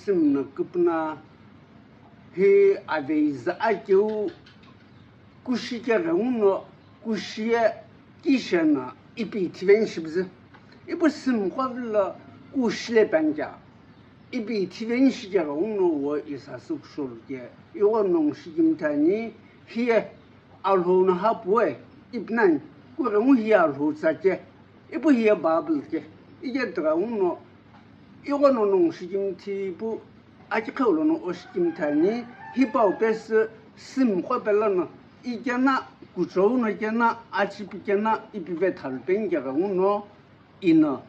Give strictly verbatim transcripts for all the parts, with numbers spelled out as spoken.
Sümno küpüna hi aveiza akeu kushi keghenguno kushi ye kishena ipi ithiveni shipüzü. Ipu sümqo vilo kushi le pengja. Ipi ithiveni shikeghenguno wo isasü kusholuke. Ighono ngushi kimthani hiye Alhou no hapuwe, ipi nani, kughengu hiye Alhou tsa ke, ipu hiye Bible ke, ike tighenguno, ighono nongu shikimthi ipu, akiqheu lono oshikimthani, hipau pesü sümqo pelono, ikena, kuchou no kena, achipi kena, ipi vethalu peni keghenguno, ino.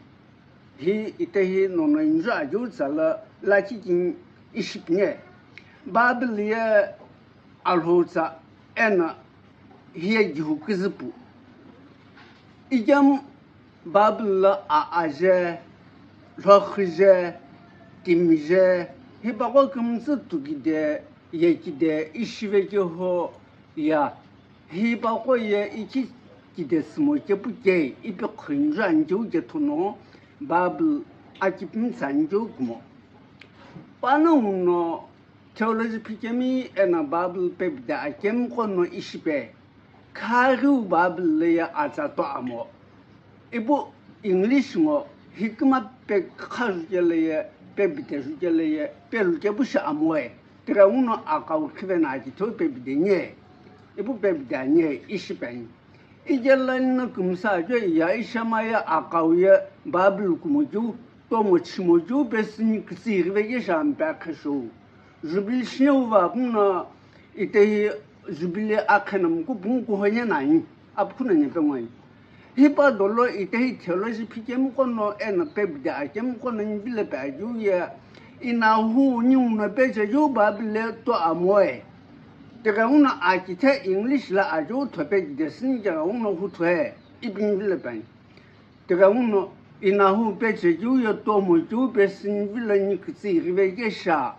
Hi itehi nono inju ajiu tsa lo lakhi kini ishi pini. Bible ye Alhou tsa eno hiye Jihu küzü pu. Ikemu Bible lo a aje, lhokhi je, timi je, hipaqo kümtsü tukide, yekide, ishive keho ya. Hipaqo ye ikhi kide sümo kepu ke ipi khunju anikeu kethono Bible akipimtsa anikeu kumo. Panongu no theology phikemi eno Bible pepide akemi qono ishipe, khaghiu Bible lo ye atsa to amo. Ipu English ngo hikima pe khaju kele ye, pe bite ju kele ye, pe lu kepu shi amoe. Tighenguno akau khivena akitheu pe bide nye. Ipu pe bide nye ishi peni. Ike line no kümsa ajo iya ishama ye akau ye Bible kumo ju, tomo chimo ju pe sini kütsi rive ye sham pe akhashu. Jubilee shine uva puna itehi Jubilee akhenamku pungu kuhoye nani, apkhuna nyepe ngoyi. Hipa dolo itehi theology phikemi qono eno pepide akemi qono nivilo pe ajiu ye, inahu ninguno peche ju Bible to amoe. Tighenguno akithe English lo ajiu thope kide sini keghenguno huthoe, ipi nivilo peni. Tighenguno inahu peche ju ye tomo ju pe sini vilo ni kütsi rive ye sha.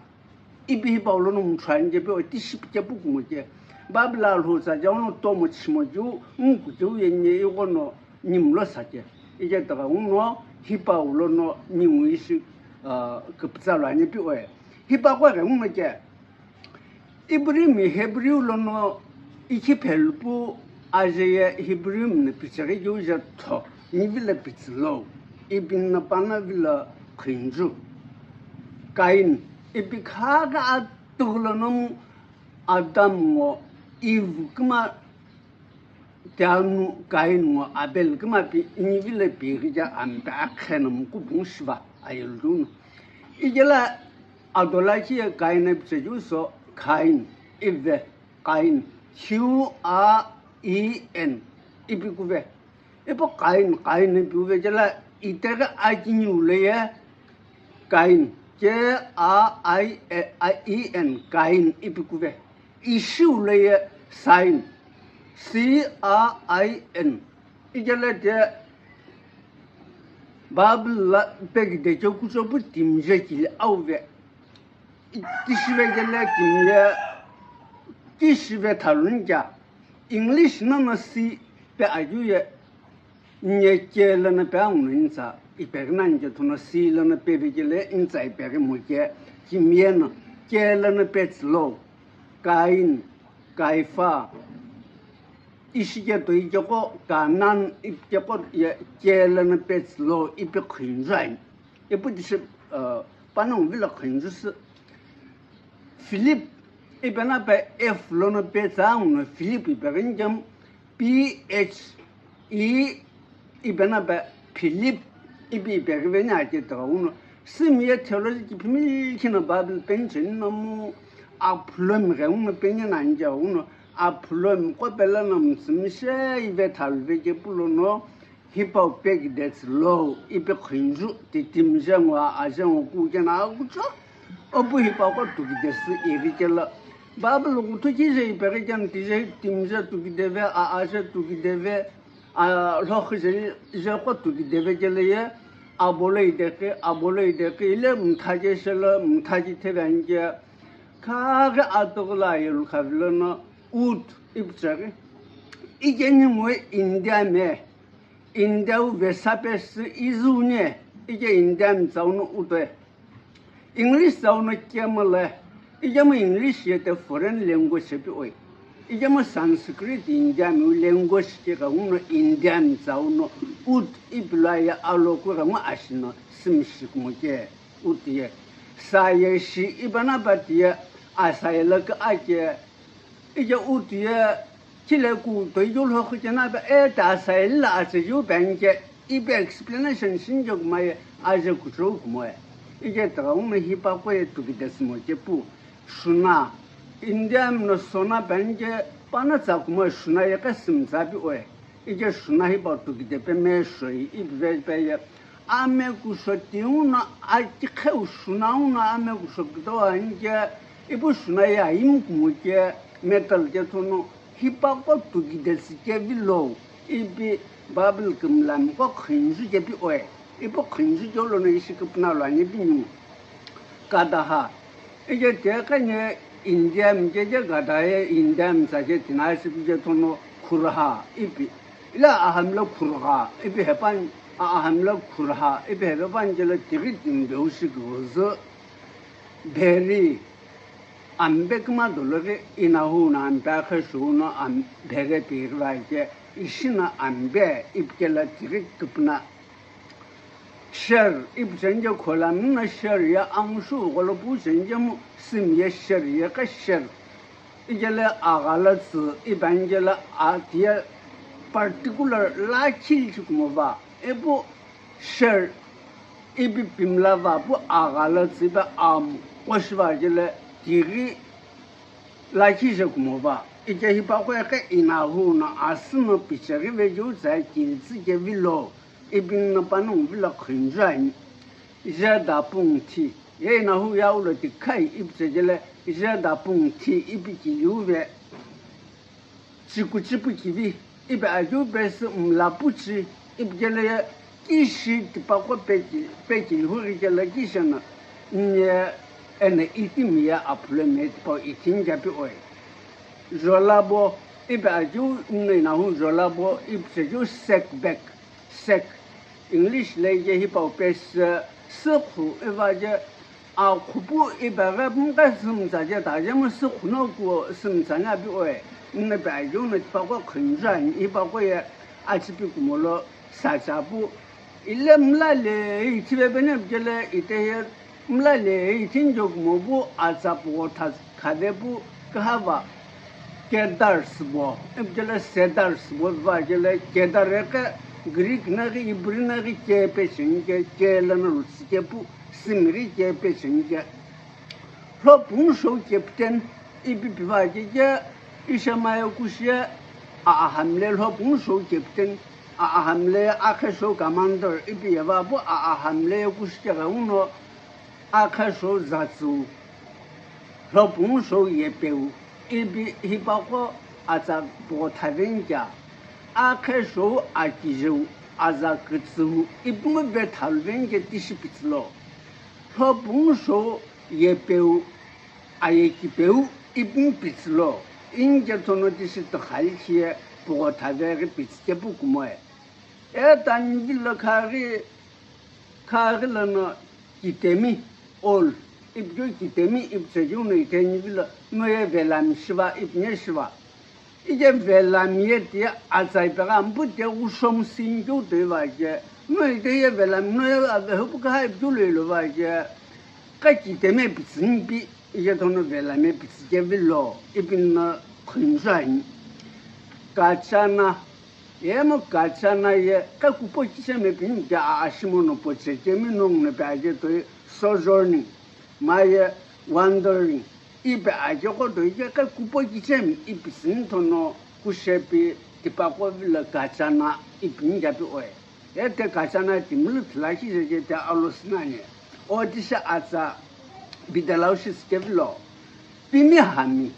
Ipi hipau lono muthuani kepe o tishi pike pukumo ke. Bible Alhou tsa jauno tomo chimo ju, ngu keu ye nye ighono nimlo sa ke. Ike tighenguno hipau lono ningu ishi, ah, küpütsa lo ani pi oe. Hipaqo ghenguno ke. Ibrimi Hebrew lono ikhi phelupu ajeye Hebrew mna picheghi keu je tho, nivilo pitsü lo, ipi nna pana vilo khunju. Kain, ipi khaghi atughu lono mu Adam ngo Eve kima tianu Kain ngo Abel kima pi nivilo pighi je ampe akhenamku pungu shiva ayelu no. Ikela adolakhi ye Kain epiche ju so Kain, ive Kain, Q A I N, ipi kuve. Ipu Kain, Kain ipi kuve kela iteghi akiniu lo ye Kain, K A I N, Kain ipi kuve. Ishiu lo ye sign, C A I N. Ikela te Bible lo pekide keu kuchou pu timi je kile auve. Kishive kele timi ye, kishive thaluni kea. English nono C pe ajiu ye, nye K lono pe anguno intsa, ipeghi nani kethono C lono peve kele intsa ipeghi mo ke, timi ye no K lono petsü lo, Kain, Kaifa, ishi keto ikeqo Kanan, ikeqo ye K lono petsü lo ipi khunju ani. Ipu tishi, uh, panongu vilo khunju sü. Philip, ipi na pe F lono petsü anguno Philip ipeghi ni kemu P H E ipi na pe Philip ipi ipeghi veni ake tighenguno. Simi ye theology kiphimi khino Bible peni cheni nomu aphulomi ghenguno peni nani je ghenguno aphulomi qo pelono mütsümishei vethalu veke pulono hipau pekide tsü lo ipi khunju titimi je ngo aje ngo kukena akucho. Opu hipaqo tukide sü ivi kelo. Bible kuthu kije ipeghi keno tije timi je tukide ve, a aje tukide ve, a lhokhi je, jeqo tukide ve kele ye, abolo idekhi, abolo idekhi, ile mtha je shelo, mtha je theve anike, khaghi atughu lo ayelu khavilo no, ut, ipucheghi. Ikeni ngoi India me, India u vesa pesü izuni, ike India mtsau no utwe. English tsau no kemala, ijemu English ye te foreign language shepi oi. Ijemu Sanskrit Indiami language ke ka uno Indiami tsau no ut ipilaya alo ku ka mo ashino simshik mo ke ut ye. Sa ye shi ibana bat ye asa ye lak ake. Ije ut ye chile ku to ijul ho khujana ba e ta sa illa ache ju banke ibe explanation shinjo kuma ye aje kuchou kumoe. Ije taga ume hipa ko ye tuki desmo ke pu. Shuna Indiami no sona banke pana tsa kumoe shuna ye kasim tsa bi oe. Ije shuna hipa tuki de pe me shoi ibe pe ye. Ame kusho tiuna aki kheu shuna una ame kusho kidoa inke ipu shuna ye aim kumuke metal ke thono hipa ko tuki desike vilo ipi Bible kimlam ko khinju ke pi oe ipu khinju ke lono ishi kipna lo ani pinu kadaha. Ije te kanye Indiami ke je gada ye Indiami sa je tina ishi ke thono khurha ipi ila ahamla khurha ipi hepan a ahamla khurha ipi hepan jela tighi timbe ushi kuzu bheri ambe kuma dolori inahu na ambe akhe shuno am bhere tighi ke ishina ambe ipkela tighi kipna. Sher ipchenje khola mina sher ya amushu golo puchenje mu sim ye sher ye ka sher. Ijele agala tsü ibangela atia particular la chil chikumuva. Epu sher ipi pimla va pu agala tsü ipa am koshiva jele tighi la chije kumuva. Ije hipa ko eke inahu na asino picheri ve ju tsai kiltsi ke vilo. Ipi no panongu vilo khinjuani. Jeda pungthi. Ye inahu yaulo tikhai ipchejele jeda pungthi ipi kiliuve. Chikuchipu kivi ipi ayu besi mlapuchi ipjele ye kishi tipaqo peki peki lihuri kele kishena nye ene itimi ye aphulo me tipau itinja pi oe. Jolabo ipi ayu nne inahu jolabo ipchejeu sek bek. Sek, English le ye hipau pe sü, sükhu iva je akhupu iva ghe mghe sümtsa je ta je mu sükhu no ku sümtsa nya pi oe. Nne pe ayu no tipaqo khinjuani ipaqo ye achipi kumolo sacha pu. Ile mla le ithive bene pjele ite ye Mla le ithinjo kumo pu atsa puo tha khade pu kha va Kedar sübo, ipjele Sedar sübo va jele Kedar eke Greek na ghi Hebrew na ghi ke pe chinge ke lana rutsi ke pu simri ke pe chinge. Lho pung shou captain ipi piva ke ke isha mayo kushie a ahamle lho pung shou captain a ahamle akhe shou commander ipi yeva pu a ahamle kushike ga uno Akha shou zatsüu, lhopung shou yepeu, ipi hipaqo atsa pugho thavenkea, akhe shou akijeu, aza kütsüu, ipi mu vethalu venke tishi pitsülo. Lhopung shou yepeu, ayekipeu, ipi mu pitsülo. Inke thono tishi tükhali khiye pugho thave ghi pitsü kepu kumoe. E tani vilo khaghi, khaghi lono kitemi, ol, ipikeu kitemi, ipitseghiu no itheni vilo, noye velami shiva, ipine shiva. Ike velami ye tiye atsa ipegha mpu tiye ushomu sinkeu toi va ke, no ite ye velami, noye avehupu kaha ipikeu lo ilo va ke, ka kitemi ipitsü mpi. Ije thono velame pitsü kevilo, ipi no khunju ani. Kachana, emo kachana ye ka kupo kichemi pini ke a ashimo no poche kemi nong no pe aje toi sojourning, maye wandering, ipe aje ko toi ke ka kupo kichemi ipi sin thono kushepi tipaqo vilo kachana ipi ni japi oe. Ete kachana timilu thilakhi jeje te alo sinani. Otise atsa bidelau shi sikevilo. Pimi hami.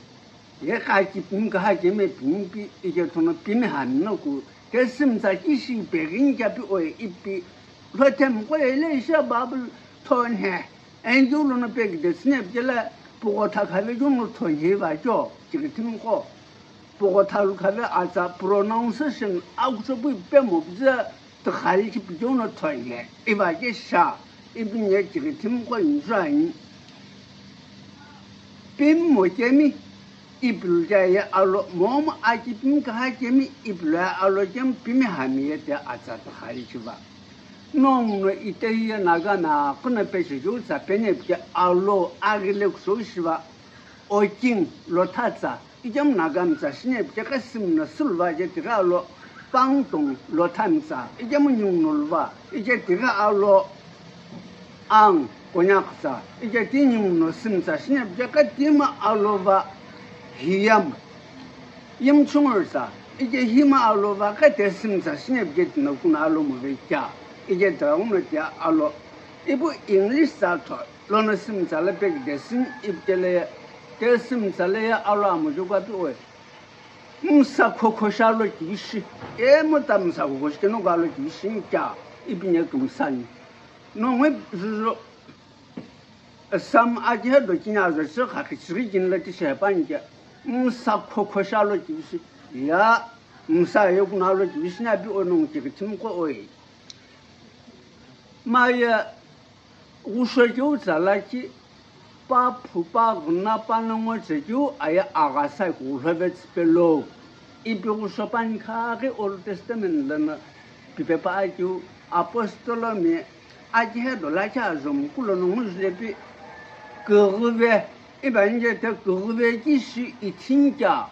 Ye kaki pimi kaha keme pimi pi ike thono pimi hami no ku. Te simtsa kishi pegin kapi oe ipi. Lhotem ko ele isha babul thon he. Enjeu lono pekide sine pijele pugho tha khave jeu no thonhei va jo, chikithimi qo. Pugho tha lu khave atsa pronunciation akuchopui pemo pije tükhali chi pijeu no thonhei. Iva je sha, ipi nye chikithimi qo injuani. Pimi mo kemi ipilu jaye alo, momu aki pimi kaha kemi ipilu ya alo kemi pimi hami ye te atsa taha ichiva. Nonguno itehi ye Nagami akuna peche jutsa pene pike alo agile kusho shiva. Oking lothatsa, ikemu Nagami tsa shine pike kasimi no suluva je tiga alo, pangtong lothanitsa, ikemu nyungu no luva, ije tiga alo. Ang, Konyaksa, ije ti nyungu no simtsa shine pike katima alova hiyam. Yim chungursa, ije hima alova kate simtsa shine pike tino kuna alo move kya, ije draguno tia alo. Ipu English sa tho, lono simtsa le pek desin ipkele, te simtsa le ya alo amujuka pi oe. Msa khokho sha lo kishi, e mo ta msa khokho shi keno ga lo kishi kya, ipinye kumsani. No ngwe zuzu. Sam aje do kinya zo se kha ki chiri kin la ti se pa nje. Msa khokho sha lo ki si. Ya, msa ye kuna lo ki si na bi o nong ki tim ko oi. Ma ya, usho ki u tsala ki, pa phu pa gna pa no ngo che ki u aya aga sa ku lo ve tsi pe lo. Ipi kusho pani kha ghi Old Testament lono pipe pa akeu apostolo mi akehe do lakhi azomu kulo no nguzule pi kughuve, iba inje te kughuve kishi ithinkia,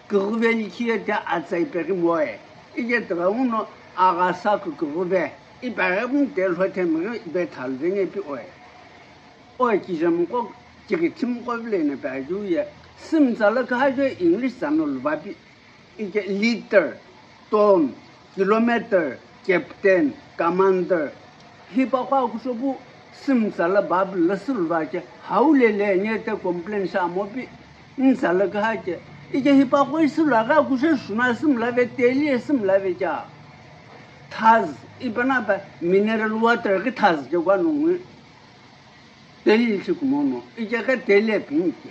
kughuve likhiye te atsai peghi moe, ije tighenguno aghasa kughuve, iba ghemu te lhothemi ghi ibe thaluveni pi oe. Oe kijemqo, kighithimqo vile ino pe ajiu ye, simtsa lo khaje English tsa no luvapi, ike liter, ton, kilometer, captain, commander. Hipaqo akusopu simtsa lo Bible lo suluva ke, haulele nye te complain sha mopi, ntsa lo khaje. Ike hipaqo isulu aga kushe shuna simlave, teli simlave kya. Thaz, ipa na pa mineral water ke thaz ke kwa nungwi. Teli shi kumono, ike ke teli pinke.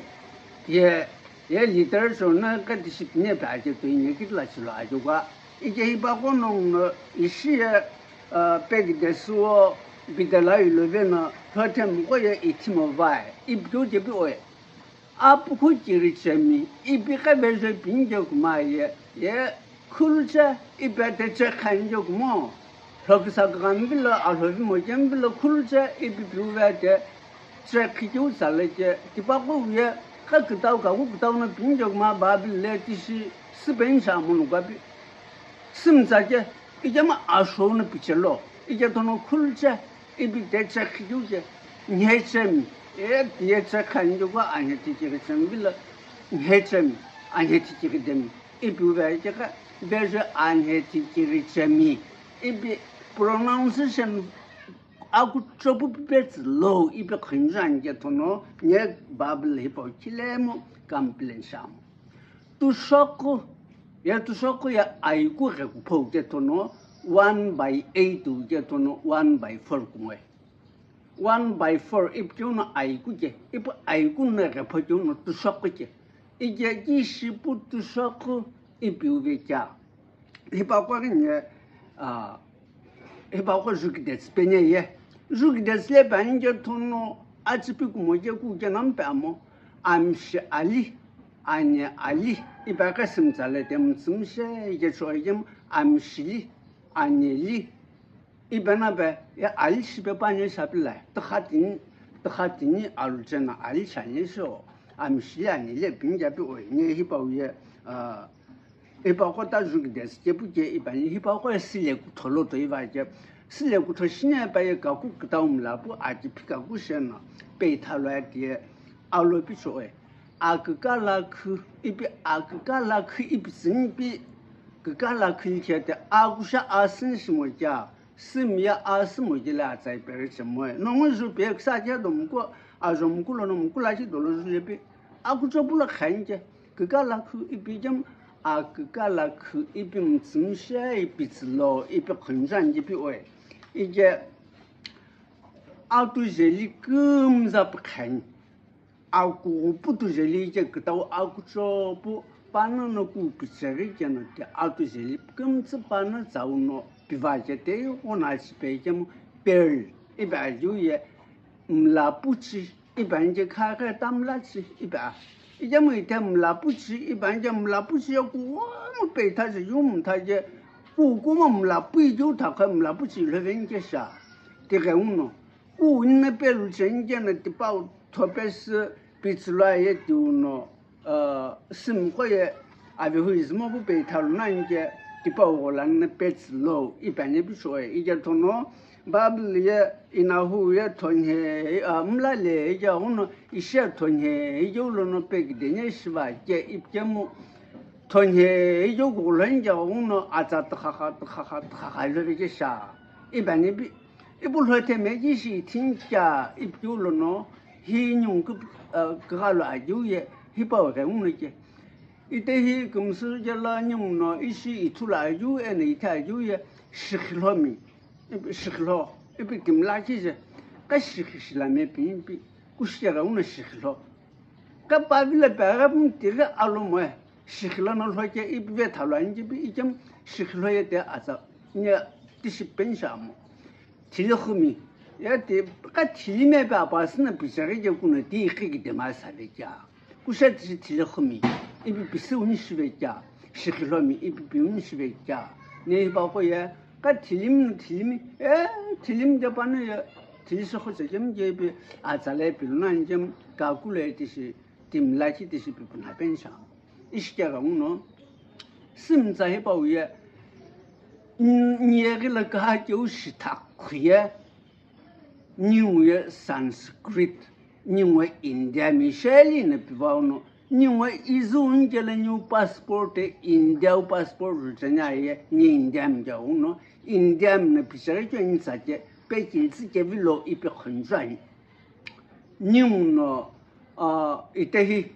Ye, ye literature na ke tishi pine pa ke to inye kitla chilo ajo kwa. Ike ipa kono no ishi ye, ah, peg de suo bidela ilove na, thote mko ye itimo vai, ipyo ke pi oe. Apukhu kirichemi, ipi ke vejo pinke kuma ye, ye, Khuluche ipi ate che khanjo kumo. Lhokisa kagami vilo alhovi mojemi vilo khuluche ipi piuve ate che khikiu sale che tipaqo uye kha kitau kaku kitau no pinjo kuma Bible le tishi sipeni sha munu kapi. Simtsa che ijema ashou no pichelo ije tono khuluche ipi te che khikiu che nhechemi e tiye che khanjo kwa anhe tikiri chemi vilo nhechemi anhe tikiri demi. Ipi uve aike kha, vejo anhe tikiri chemi. Ipi pronunciation akuchopu pipetsi lo, ipi khunjan ke thono, nye Bible hipo kilemo complain shamo. Tushoku, ye tushoku ye aiku ghe kupho ke thono, one by eight ke thono, one by four kumwe. One by four ipu keu no aiku ke, ipu aiku no ghepho keu no tushoku ke. Ike kishi pu tushoku ipi uve kya. Hipaqo ghi nye, ah, hipaqo jukidetsi penye ye. Jukidetsi le pe ani ke thono achipi kumo ke ku ke nampe amo. Amshi ali, anye ali, ipa ke simtsa le te mtsumshe, ike cho ike amshili, anyeli. Ibe na be, ye ali shipe pa ani shapilai, tikha tini, tikha tini alu chena ali shani sho, amshili ani le pinja pi oi, nye hipau ye, ah, hipaqo ta jukidetsi ke pu ke ibe ani hipaqo ye sile kutho lo to iva ke, sile kutho shine pa ye kaku kitau mla pu ati phika ku shena, pe itha lo ati ye, alo pi cho e, akika lakhu, ipi akika lakhu ipi tsini pi, kika lakhu ikhete, akusha asini shimo kya, Simiya asimo jele atsai peri chemoe. Nongu ju pe ksa che do mko, ajo mko lo no mko la chi do lo ju le pe. Aku cho pulo khan che. Kika lakhu ipi jem, a kika lakhu ipi mtsumshe ipi tsilo, ipi khunjan ipi oe. Ije atu jeli kumza pe khan. Aku putu jeli je kitau aku cho pu pana no ku picheghi keno te atu jeli kümtsü pana tsau no piva je te yo ona chi pe kemu pearl ipi ajiu ye mla puchi Ipi ani je kha khe tamla chi ipi a. Ijemu ithe mlapu chi ipi ani je mlapu chi ye kumo peitha je yumtha je kukumo mlapu iju thakha mlapu chi lheveni je sha. Tighenguno. Ku inna pelu cheni je na tipau thopesi pitsula ye tiuno. Aa, simiqo ye avehu izümo pu peithalu nani ke tipau gholani na petsü lo ipi ani pi shoe. Ike thono Bible ye inahu ye thonhe, aa, mla le ike uno ishe thonhe ike ulono pekidene shiva ke ipikemu thonhe ike ugholani ke uno atsa tkhakha, tkhakha, tkhakha lo ke sha. Ipi ani pi, ipu lhothe meji shi thincha ipikeu lono hi ningu kü-, aa, kughalu ajiu ye hipau ghenguno ke. Ite hi kümsü jela ninguno ishi ithulu ajiu eno ithe ajiu ye shikhilhomi, ipi shikhilho, ipi kimla kije, ka shikhi shilame pi, ipi kushi ghenguno shikhilho. Ka pavila pe aghi pumi tighi alomoe, shikhilo no lhoke ipi vethalu ani jipi ikem shikhilo ye te atsa nye tishi pensha amo. Thili khumi, ye te ka thili me pe apasü na pichaghi je kuno ti ikhi ki dema save kya. Kusha tishi thili khumi, ipi pisi uni shive kya, shikhilomi ipi pi uni shive kya. Ne hipaqo ye, ka thilimi no thilimi, e, thilimi de pano ye, thili shokho chekemi je ipi atsa le pilu nani jem, ka kulo ye tishi, timla ki tishi pipuna pensha. Ishikeghenguno, simtsa hipau ye, n-, nyeghi la kahakeu shithakhu ye, ningu ye Sanskrit, ningu ye India mi sheli na pivauno, ningu ye izu unkele new passport ye India u passport rutenya ye, ni India mi ja uno, India mi na pichaghi kyo nitsa che, pe kinitsi kevilo ipi khunjuani. Ninguno, aa, itehi,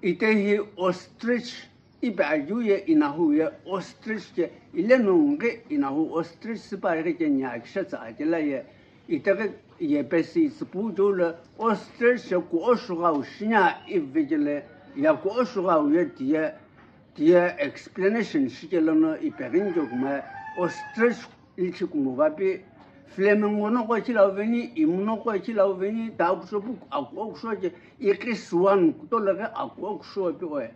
itehi ostrich, ipi ajiu ye inahu ye ostrich ke, ile nunghi inahu ostrich sipa ighi ke nya kisha tsa akela ye, iteghi ye pesi tsipu jiu le ostrich ye kuoshughau shinya ivi kele, ya kuoshughau ye tiye, tiye explanation shikele no ipeghi njo kuma ostrich Ithi kumuvapi, flamingo noqo ithi lauveni, emu noqo ithi lauveni, takusho pu akuokusho che, ikhi swan kutoleghi akuokusho pi oe.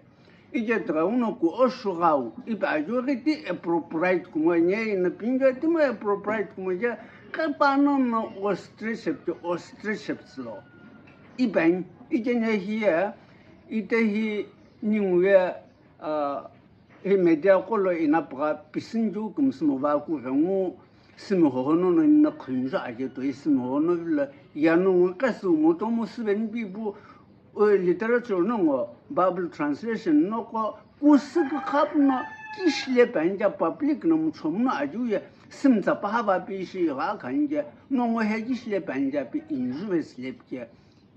Ije tighenguno kuoshughau, ipi ajiu ghi ti appropriate kumoe, nye ina pinjo ti mo appropriate kumoe je, qhepano no ostrich shep che, ostrich shep lo. Ipi ani, ije nye hiye, ite hi ningu ye, ah, Hi media qo lo ina pügha pisinju kümsü movaku ghengu simi hohono no ina khunju aje toi simi hohono vilo yanu ngu qesu moto mu süveni pipu, o literature no ngo Bible translation no qo kusü kükhapu no kishile panja public no muchomu no ajiu ye simtsa pahava pi ishi igha khanje no ngo he kishile panja pi inju ve sile pike.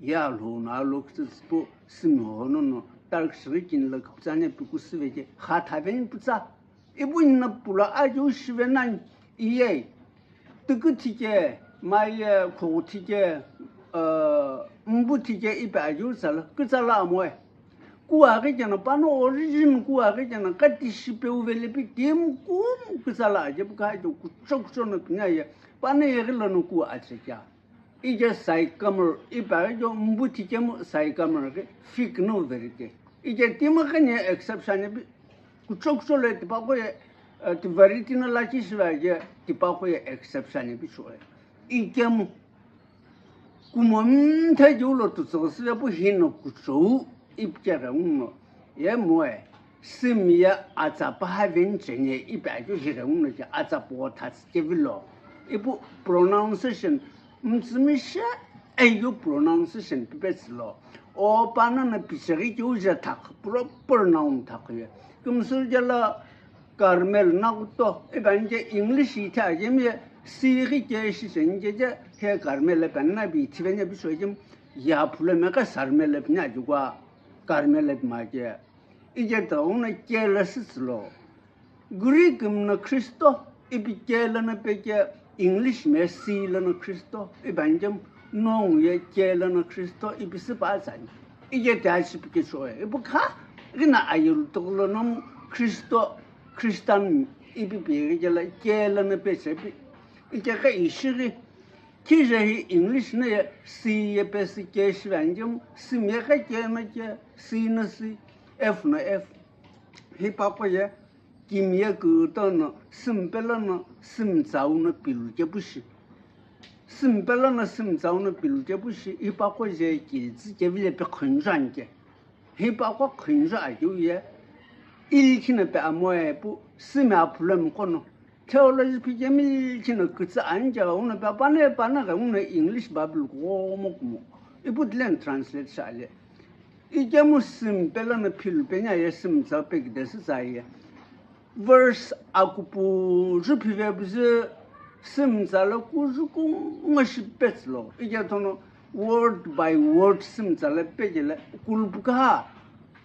Ye alhou no alo kütsütsüpu simi hono no tarküshighi kini lo küpütsa ne pikusüve ke kha thaveni pütsa. Ipu nina pulo ajiu shive nani iye. Tüküthi ke, maye khughuthi ke, mbuthi ke ipi ajiu tsala, kütsala amoe. Kuaghi kena pano origin kuaghi kena kati shipeu velepi timu kumu kütsala ajiu pükha ajiu kucho kucho no pinya ye. Pano yeghi lono ku achekia. Ije sycamore, ipa ijo mbuthi kemu sycamore ke fig no verite. Ije timu khe ni exception bi kucho kucho le tipa ko ye, eh, ti variety no lachi shiva je tipa ko ye exception bi shoe. Ikemu kumo mthe ju lo tu tso sile pu hino kucho ipkere uno. Ye moe. Simi ye atsa paha veni cheni ipi ajiu hire uno je atsa pugho thatsi kevilo. Ipu pronunciation, mtsümi she ajiu pronunciation pipetsü lo. O pano no picheghi keu je thakhu, proper noun thakhu ye. Kümsü je lo Carmel nakuto, ipi ani je English ithi ajemi ye, C ghi ke shi cheni je je, he Carmel ipi ani na bi ithi veni bi shojem, ya phulo me ka Sarmel ipi ni ajiu kua, Carmel ipi ma je. Ije tighenguno ke lo sütsü lo. Greek mno Christo, ipi ke lono peke English me C lono Christo, ipi ani jem nongu ye ke lono Christo, ipi süpa tsani. Ije tiachi pike shoe. Ipu kha, ghina ayelu tokolo nomu Christo, Christian, ipi pighi ke lo ke lono peche pi. Ije kha ishighi. Kije hi English no ye C ye pesü ke shive ani kemu, sim ye ghi ke no ke, C no C, F no F. Hipaqo ye kimi ye kutono, sim pelo no, sim tsau no pilu ke pu shi. Sim pelo no, sim tsau no pilu ke pu shi, hipaqo je kilitsü ke vile pe khunju ani ke. Hipaqo khunju akeu ye, ilikhi no pe amoe pu, simi aphulo miqo no, theology phikemi ilikhi no kütsü ani ke ghenguno pe pane pane ghenguno English Bible kumo kumo. Ipu tile no translate shi ale. Ikemu sim pelo no philu peni aye sim tsau pe kidesü tsa ye. Verse akupu ju phive püzü simtsa lo kuju kungu shi petsü lo. Ike thono word by word simtsa lo pekele kulupu kaha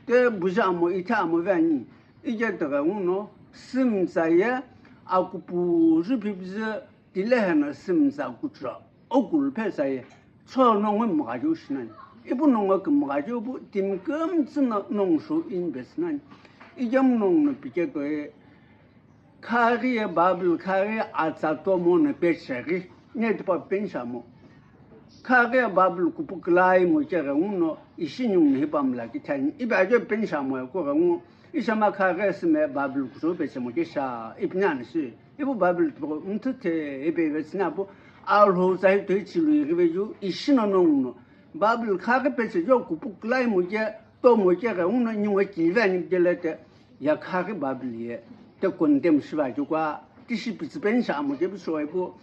te buja amo ithe amo ve ani. Ike tighenguno simtsa ye akupu ju phipüzü tilehe no simtsa kuchura. Okulu phe saye, cho nongu mghaju shinani. Ipu nongu kümghaju pu timi kümtsü no nongu shu inbe shinani. Ikemu nongu no pike toi, khaghi ye Bible khaghi atsa tomo no pecheghi, ne tipa penshamo. Khaghi ye Bible kupu külai mo keghenguno, ishi ningu no hipa mla kithani. Ibe ajo penshamo ya kughengu, ishama khaghi sime Bible kuso pechemo kesha, ipi nani shi. Ipu Bible tipaqo mthuthe ipe ivetsüni apu Alhou tsa hi toi chilu ighiveju ishi no nongu no. Bible khaghi peche jo kupu külai mo ke, tomo ke ghenguno ningu kive ani kele te, ya khaghi Bible ye te condemn shiva ju kwa, tishi pitsü peni sha amo ke pu sho ipu.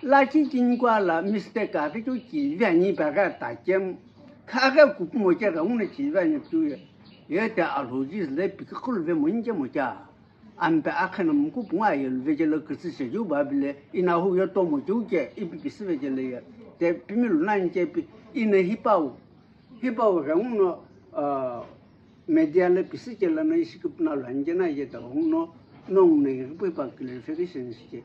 Lakhi kini kwa la mistake aghi ju kive ani pa gha ta kem. Khaghi kupu mo ke ghenguno kive ani tu ye. Ye te Alhou ji le pikikulu ve mo inje mo kya. Ampe akheno muku pungu aye lu vekelo kütsü sheju Bible, inahu yo tomo keu ke, ipi pisi vekele ye. Te pimi lu nani ke pi, ine hipau, hipau ghenguno, ah, media le pisi kele no ishi kupuna lu ani kena ye ta ghenguno, nongu ne ipu ipa clarification shi ke.